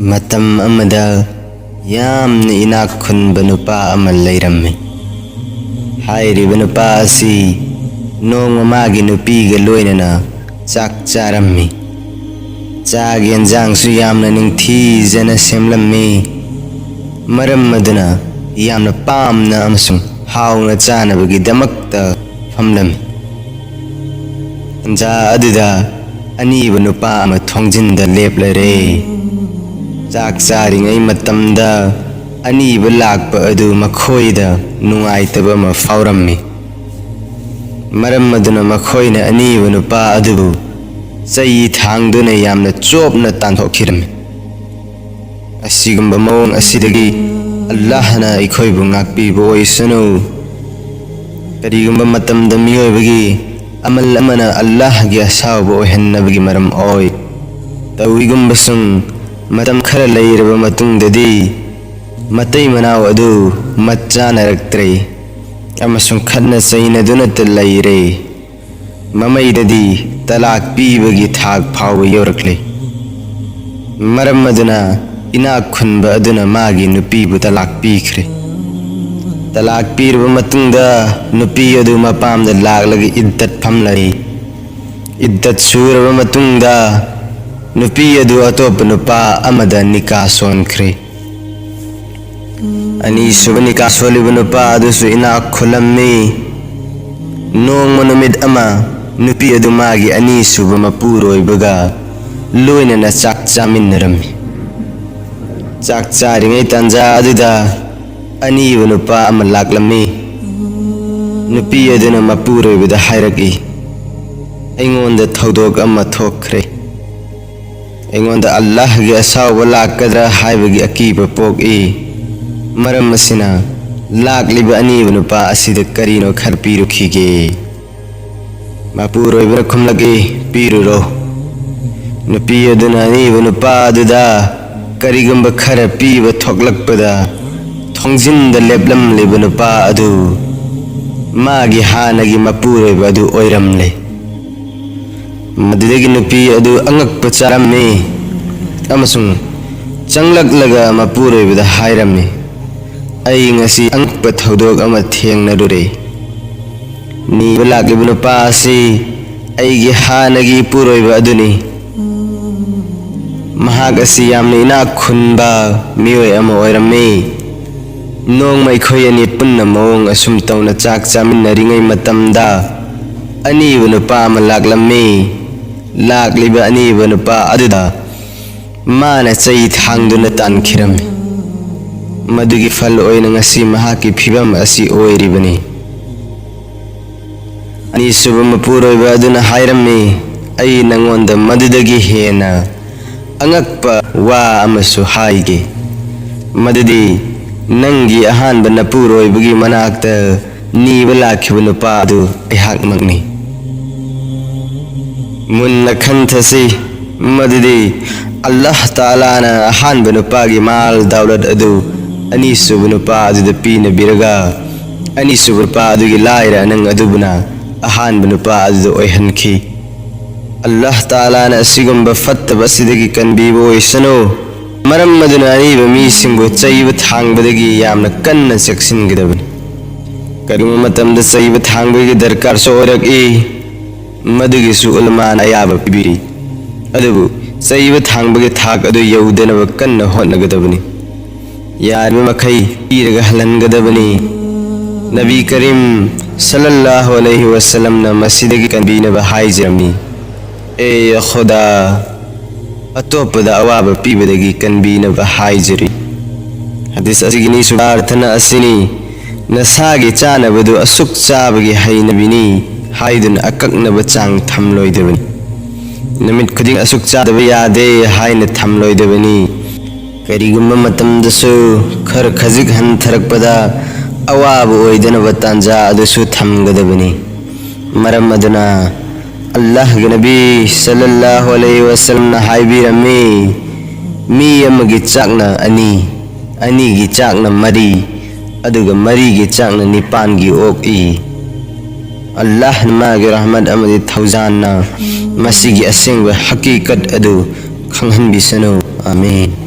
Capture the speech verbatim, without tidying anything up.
ꯃꯇꯝ ꯑꯃꯗ ꯌꯥꯝꯅ ꯏꯅꯥꯛ ꯈꯨꯟꯕ ꯅꯨꯄꯥ ꯑꯃ ꯂꯩꯔꯝꯃꯤ꯫ ꯍꯥꯏꯔꯤꯕ ꯅꯨꯄꯥ ꯑꯁꯤ ꯅꯣꯡꯃ ꯃꯥꯒꯤ ꯅꯨꯄꯤꯒ ꯂꯣꯏꯅꯅ ꯆꯥꯛ ꯆꯥꯔꯝꯃꯤ꯫ ꯆꯥꯛ ꯌꯦꯟꯖꯥꯡꯁꯨ ꯌꯥꯝꯅ ꯅꯤꯡꯊꯤꯖꯅ ꯁꯦꯝꯂꯝꯃꯤ꯫ ꯃꯔꯝ ꯑꯗꯨꯅ ꯌꯥꯝꯅ ꯄꯥꯝꯅ ꯑꯃꯁꯨꯡ ꯍꯥꯎꯅ ꯆꯥꯅꯕꯒꯤꯗꯃꯛꯇ ꯐꯝꯂꯝꯃꯤ꯫ ꯇꯟꯖꯥ ꯑꯗꯨꯗ ꯑꯅꯤꯕ ꯅꯨꯄꯥ ꯑꯃ ꯊꯣꯡꯖꯤꯟꯗ ꯂꯦꯞꯂꯔꯦ꯫ ꯆꯥꯛ ꯆꯥꯔꯤꯉꯩ ꯃꯇꯝꯗ ꯑꯅꯤꯕ ꯂꯥꯛꯄ ꯑꯗꯨ ꯃꯈꯣꯏꯗ ꯅꯨꯡꯉꯥꯏꯇꯕ ꯑꯃ ꯐꯥꯎꯔꯝꯃꯤ꯫ ꯃꯔꯝ ꯑꯗꯨꯅ ꯃꯈꯣꯏꯅ ꯑꯅꯤꯕ ꯅꯨꯄꯥ ꯑꯗꯨꯕꯨ ꯆꯩ ꯊꯥꯡꯗꯨꯅ ꯌꯥꯝꯅ ꯆꯣꯞꯅ ꯇꯥꯟꯊꯣꯛꯈꯤꯔꯝꯃꯤ꯫ ꯑꯁꯤꯒꯨꯝꯕ ꯃꯑꯣꯡ ꯑꯁꯤꯗꯒꯤ ꯑꯜꯂꯥꯍꯅ ꯑꯩꯈꯣꯏꯕꯨ ꯉꯥꯛꯄꯤꯕ ꯑꯣꯏꯁꯅꯨ꯫ ꯀꯔꯤꯒꯨꯝꯕ ꯃꯇꯝꯗ ꯃꯤꯑꯣꯏꯕꯒꯤ ꯑꯃꯜ ꯑꯃꯅ ꯑꯜꯂꯥꯍꯒꯤ ꯑꯁꯥꯎꯕ ꯑꯣꯏꯍꯟꯅꯕꯒꯤ ꯃꯔꯝ ꯑꯣꯏ꯫ ꯇꯧꯏꯒꯨꯝꯕꯁꯨꯡ ꯃꯇꯝ ꯈꯔ ꯂꯩꯔꯕ ꯃꯇꯨꯡꯗꯗꯤ ꯃꯇꯩ ꯃꯅꯥꯎ ꯑꯗꯨ ꯃꯠ ꯆꯥꯅꯔꯛꯇ꯭ꯔꯦ ꯑꯃꯁꯨꯡ ꯈꯠꯅ ꯆꯩꯅꯗꯨꯅꯇ ꯂꯩꯔꯦ꯫ ꯃꯃꯩꯗꯗꯤ ꯇꯂꯥꯛ ꯄꯤꯕꯒꯤ ꯊꯥꯛ ꯐꯥꯎꯕ ꯌꯧꯔꯛꯂꯦ꯫ ꯃꯔꯝ ꯑꯗꯨꯅ ꯏꯅꯥꯛ ꯈꯨꯟꯕ ꯑꯗꯨꯅ ꯃꯥꯒꯤ ꯅꯨꯄꯤꯕꯨ ꯇꯂꯥꯛ ꯄꯤꯈ꯭ꯔꯦ꯫ ꯇꯂꯥꯛ ꯄꯤꯔꯕ ꯃꯇꯨꯡꯗ ꯅꯨꯄꯤ ꯑꯗꯨ ꯃꯄꯥꯝꯗ ꯂꯥꯛꯂꯒ ꯏꯗꯠ ꯐꯝꯂꯔꯤ꯫ ꯏꯗꯠ ꯁꯨꯔꯕ ꯃꯇꯨꯡꯗ ꯅꯨꯄꯤ ꯑꯗꯨ ꯑꯇꯣꯞꯄ ꯅꯨꯄꯥ ꯑꯃꯗ ꯅꯤꯀꯥ ꯁꯣꯟꯈ꯭ꯔꯦ꯫ ꯑꯅꯤꯁꯨꯕ ꯅꯤꯀꯥ ꯁꯣꯜꯂꯤꯕ ꯅꯨꯄꯥ ꯑꯗꯨꯁꯨ ꯏꯅꯥꯛ ꯈꯨꯜꯂꯝꯃꯤ꯫ ꯅꯣꯡꯃ ꯅꯨꯃꯤꯠ ꯑꯃ ꯅꯨꯄꯤ ꯑꯗꯨ ꯃꯥꯒꯤ ꯑꯅꯤꯁꯨꯕ ꯃꯄꯨꯔꯣꯏꯕꯒ ꯂꯣꯏꯅꯅ ꯆꯥꯛ ꯆꯥꯃꯤꯟꯅꯔꯝꯃꯤ꯫ ꯆꯥꯛ ꯆꯥꯔꯤꯉꯩ ꯇꯥꯟꯖꯥ ꯑꯗꯨꯗ ꯑꯅꯤꯕ ꯅꯨꯄꯥ ꯑꯃ ꯂꯥꯛꯂꯝꯃꯤ꯫ ꯅꯨꯄꯤ ꯑꯗꯨꯅ ꯃꯄꯨꯔꯣꯏꯕꯗ ꯍꯥꯏꯔꯛꯏ, "ꯑꯩꯉꯣꯟꯗ ꯊꯧꯗꯣꯛ ꯑꯃ ꯊꯣꯛꯈ꯭ꯔꯦ꯫ ꯑꯩꯉꯣꯟꯗ ꯑꯜꯂꯥꯍꯒꯤ ꯑꯁꯥꯎꯕ ꯂꯥꯛꯀꯗ꯭ꯔꯥ ꯍꯥꯏꯕꯒꯤ ꯑꯀꯤꯕ ꯄꯣꯛꯏ꯫ ꯃꯔꯝ ꯑꯁꯤꯅ ꯂꯥꯛꯂꯤꯕ ꯑꯅꯤꯕ ꯅꯨꯄꯥ ꯑꯁꯤꯗ ꯀꯔꯤꯅꯣ ꯈꯔ ꯄꯤꯔꯨꯈꯤꯒꯦ?" ꯃꯄꯨꯔꯣꯏꯕꯅ ꯈꯨꯝꯂꯛꯏ, "ꯄꯤꯔꯨꯔꯣ꯫" ꯅꯨꯄꯤ ꯑꯗꯨꯅ ꯑꯅꯤꯕ ꯅꯨꯄꯥ ꯑꯗꯨꯗ ꯀꯔꯤꯒꯨꯝꯕ ꯈꯔ ꯄꯤꯕ ꯊꯣꯛꯂꯛꯄꯗ, ꯊꯣꯡꯖꯤꯟꯗ ꯂꯦꯞꯂꯝꯂꯤꯕ ꯅꯨꯄꯥ ꯑꯗꯨ ꯃꯥꯒꯤ ꯍꯥꯟꯅꯒꯤ ꯃꯄꯨꯔꯣꯏꯕ ꯑꯗꯨ ꯑꯣꯏꯔꯝꯂꯦ꯫ ꯃꯗꯨꯗꯒꯤ ꯅꯨꯄꯤ ꯑꯗꯨ ꯑꯉꯛꯄ ꯆꯥꯔꯝꯃꯤ ꯑꯃꯁꯨꯡ ꯆꯪꯂꯛꯂꯒ ꯃꯄꯨꯔꯣꯏꯕꯗ ꯍꯥꯏꯔꯝꯃꯤ, "ꯑꯩ ꯉꯁꯤ ꯑꯉꯛꯄ ꯊꯧꯗꯣꯛ ꯑꯃ ꯊꯦꯡꯅꯔꯨꯔꯦ꯫ ꯅꯤꯕ ꯂꯥꯛꯂꯤꯕ ꯅꯨꯄꯥ ꯑꯁꯤ ꯑꯩꯒꯤ ꯍꯥꯟꯅꯒꯤ ꯏꯄꯨꯔꯣꯏꯕ ꯑꯗꯨꯅꯤ꯫ ꯃꯍꯥꯛ ꯑꯁꯤ ꯌꯥꯝꯅ ꯏꯅꯥꯛ ꯈꯨꯟꯕ ꯃꯤꯑꯣꯏ ꯑꯃ ꯑꯣꯏꯔꯝꯃꯤ꯫ ꯅꯣꯡꯃ ꯑꯩꯈꯣꯏ ꯑꯅꯤ ꯄꯨꯟꯅ ꯃꯑꯣꯡ ꯑꯁꯨꯝ ꯇꯧꯅ ꯆꯥꯛ ꯆꯥꯃꯤꯟꯅꯔꯤꯉꯩ ꯃꯇꯝꯗ ꯑꯅꯤꯕ ꯅꯨꯄꯥ ꯑꯃ ꯂꯥꯛꯂꯝꯃꯤ꯫ ꯂꯥꯛꯂꯤꯕ ꯑꯅꯤꯕ ꯅꯨꯄꯥ ꯑꯗꯨꯗ ꯃꯥꯅ ꯆꯩ ꯊꯥꯡꯗꯨꯅ ꯇꯥꯟꯈꯤꯔꯝꯃꯤ꯫ ꯃꯗꯨꯒꯤ ꯐꯜ ꯑꯣꯏꯅ ꯉꯁꯤ ꯃꯍꯥꯛꯀꯤ ꯐꯤꯕꯝ ꯑꯁꯤ ꯑꯣꯏꯔꯤꯕꯅꯤ꯫" ꯑꯅꯤꯁꯨꯕ ꯃꯄꯨꯔꯣꯏꯕ ꯑꯗꯨꯅ ꯍꯥꯏꯔꯝꯃꯤ, "ꯑꯩ ꯅꯉꯣꯟꯗ ꯃꯗꯨꯗꯒꯤ ꯍꯦꯟꯅ ꯑꯉꯛꯄ ꯋꯥ ꯑꯃꯁꯨ ꯍꯥꯏꯒꯦ꯫ ꯃꯗꯨꯗꯤ ꯅꯪꯒꯤ ꯑꯍꯥꯟꯕ ꯅꯄꯨꯔꯣꯏꯕꯒꯤ ꯃꯅꯥꯛꯇ ꯅꯤꯕ ꯂꯥꯛꯈꯤꯕ ꯅꯨꯄꯥ ꯑꯗꯨ ꯑꯩꯍꯥꯛꯃꯛꯅꯤ꯫" ꯃꯨꯟꯅ ꯈꯟꯊꯁꯤ, ꯃꯗꯨꯗꯤ ꯑꯜꯂꯥꯍ ꯇꯥꯂꯥꯅ ꯑꯍꯥꯟꯕ ꯅꯨꯄꯥꯒꯤ ꯃꯥꯜ ꯗꯧꯂꯠ ꯑꯗꯨ ꯑꯅꯤꯁꯨꯕ ꯅꯨꯄꯥ ꯑꯗꯨꯗ ꯄꯤꯅꯕꯤꯔꯒ, ꯑꯅꯤꯁꯨꯕ ꯅꯨꯄꯥ ꯑꯗꯨꯒꯤ ꯂꯥꯏꯔ ꯑꯅꯪ ꯑꯗꯨꯕꯨꯅ ꯑꯍꯥꯟꯕ ꯅꯨꯄꯥ ꯑꯗꯨꯗ ꯑꯣꯏꯍꯟꯈꯤ꯫ ꯑꯜꯂꯥꯍ ꯇꯥꯂꯥꯅ ꯑꯁꯤꯒꯨꯝꯕ ꯐꯠꯇꯕ ꯑꯁꯤꯗꯒꯤ ꯀꯟꯕꯤꯕ ꯑꯣꯏꯁꯅꯨ꯫ ꯃꯔꯝ ꯑꯗꯨꯅ ꯑꯅꯤꯕ ꯃꯤꯁꯤꯡꯕꯨ ꯆꯩꯕ ꯊꯥꯡꯕꯗꯒꯤ ꯌꯥꯝꯅ ꯀꯟꯅ ꯆꯦꯛꯁꯤꯟꯒꯗꯕꯅꯤ꯫ ꯀꯔꯤꯒꯨꯝꯕ ꯃꯇꯝꯗ ꯆꯩꯕ ꯊꯥꯡꯕꯒꯤ ꯗꯔꯀꯥꯔꯁꯨ ꯑꯣꯏꯔꯛꯏ, ꯃꯗꯨꯒꯤꯁꯨ ꯎꯂꯃꯥꯅ ꯑꯌꯥꯕ ꯄꯤꯕꯤꯔꯤ꯫ ꯑꯗꯨꯕꯨ ꯆꯩꯕ ꯊꯥꯡꯕꯒꯤ ꯊꯥꯛ ꯑꯗꯨ ꯌꯧꯗꯅꯕ ꯀꯟꯅ ꯍꯣꯠꯅꯒꯗꯕꯅꯤ꯫ ꯌꯥꯔꯤꯕ ꯃꯈꯩ ꯄꯤꯔꯒ ꯍꯜꯍꯟꯒꯗꯕꯅꯤ꯫ ꯅꯕꯤ ꯀꯔꯤꯝ ꯁꯜꯂꯜꯂꯥꯍꯨ ꯑꯂꯩꯍꯤ ꯋꯁꯜꯂꯝꯅ ꯃꯁꯤꯗꯒꯤ ꯀꯟꯕꯤꯅꯕ ꯍꯥꯏꯖꯔꯝꯃꯤ, "ꯑꯦ ꯈꯨꯗꯥ, ꯑꯇꯣꯞꯄꯗ ꯑꯋꯥꯕ ꯄꯤꯕꯗꯒꯤ ꯀꯟꯕꯤꯅꯕ ꯍꯥꯏꯖꯔꯤ꯫" ꯍꯗꯤꯁ ꯑꯁꯤꯒꯤ ꯅꯤꯁꯨꯕ ꯑꯔꯊꯅ ꯑꯁꯤꯅꯤ, "ꯅꯁꯥꯒꯤ ꯆꯥꯅꯕꯗꯨ ꯑꯁꯨꯛ ꯆꯥꯕꯒꯤ ꯍꯩꯅꯕꯤꯅꯤ" ꯍꯥꯏꯗꯨꯅ ꯑꯀꯛꯅꯕ ꯆꯥꯡ ꯊꯝꯂꯣꯏꯗꯕꯅꯤ꯫ ꯅꯨꯃꯤꯠ ꯈꯨꯗꯤꯡ ꯑꯁꯨꯛ ꯆꯥꯗꯕ ꯌꯥꯗꯦ ꯍꯥꯏꯅ ꯊꯝꯂꯣꯏꯗꯕꯅꯤ꯫ ꯀꯔꯤꯒꯨꯝꯕ ꯃꯇꯝꯗꯁꯨ ꯈꯔ ꯈꯖꯤꯛ ꯍꯟꯊꯔꯛꯄꯗ ꯑꯋꯥꯕ ꯑꯣꯏꯗꯅꯕ ꯇꯥꯟꯖꯥ ꯑꯗꯨꯁꯨ ꯊꯝꯒꯗꯕꯅꯤ꯫ ꯃꯔꯝ ꯑꯗꯨꯅ ꯑꯜꯂꯥꯍꯒꯤ ꯅꯕꯤ ꯁꯜꯂꯜꯂꯥꯍꯨ ꯑꯂꯩꯍꯤ ꯋꯁꯜꯂꯝꯅ ꯍꯥꯏꯕꯤꯔꯝꯃꯤ, "ꯃꯤ ꯑꯃꯒꯤ ꯆꯥꯛꯅ ꯑꯅꯤ, ꯑꯅꯤꯒꯤ ꯆꯥꯛꯅ ꯃꯔꯤ, ꯑꯗꯨꯒ ꯃꯔꯤꯒꯤ ꯆꯥꯛꯅ ꯅꯤꯄꯥꯟꯒꯤ ꯑꯣꯛꯏ꯫" ꯑꯜꯂꯥꯍꯅ ꯃꯥꯒꯤ ꯔꯍꯃꯠ ꯑꯃꯗꯤ ꯊꯧꯖꯥꯟꯅ ꯃꯁꯤꯒꯤ ꯑꯁꯦꯡꯕ ꯍꯀꯤꯀꯠ ꯑꯗꯨ ꯈꯪꯍꯟꯕꯤꯁꯅꯨ꯫ ꯑꯥꯃꯤꯟ꯫